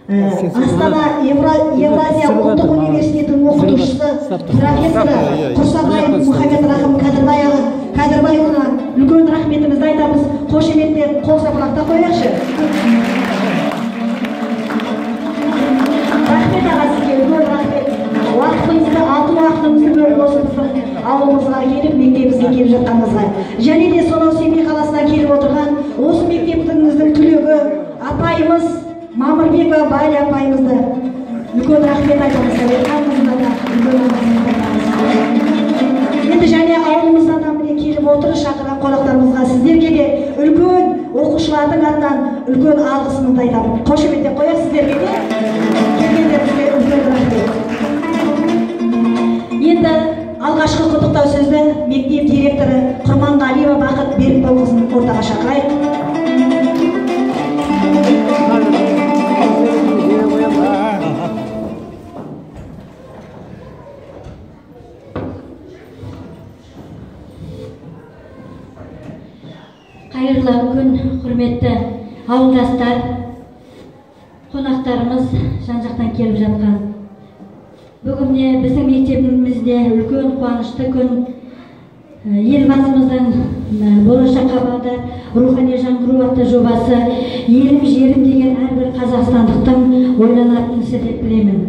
Астана Евразия ұлттық университетінің оқытушысы, профессоры Құрсабаев Мұхаммед Рахым Кәдірбайұлына үлкен рахметімізді айтамыз. Қошеметтеп қол шапалақтап қояйықшы. Рахмет аға, сізге үлкен рахмет. Уақытыңызды, алтын уақытыңызды бөліп осы біздің ауылымызға келіп, мектебімізге келіп жатқаныңызға. Және де сонау Семей қаласынан келіп отырған осы мектебіміздің түлегі апайымыз Мамырбекова Балия апайымызды үлкен рахмет айтамыз. Сәбитханымызға да үлкен алғысымызды айтамыз. Енді және ауылымыздан да міне келіп отыр шақырған қонақтарымызға, сіздерге де үлкен оқушылардың атынан үлкен алғысымызды айтамын. Қошеметтеп қояйық сіздерге де, келгендеріңізге үлкен рахмет. Енді алғашқы құттықтау сөзді мектеп директоры Құрманғалиева Бақыт Берікболқызын ортаға шақырайық. Қайырлы күн, құрметті ауылдастар, қонақтарымыз жан-жақтан келіп жатқан. Бүгін міне біздің мектебімізде үлкен қуанышты күн. Елбасымыздың болашаққа бағдар рухани жаңғыру атты жобасы елім жерім деген әрбір қазақстандықтың ойланатын ісі деп білемін.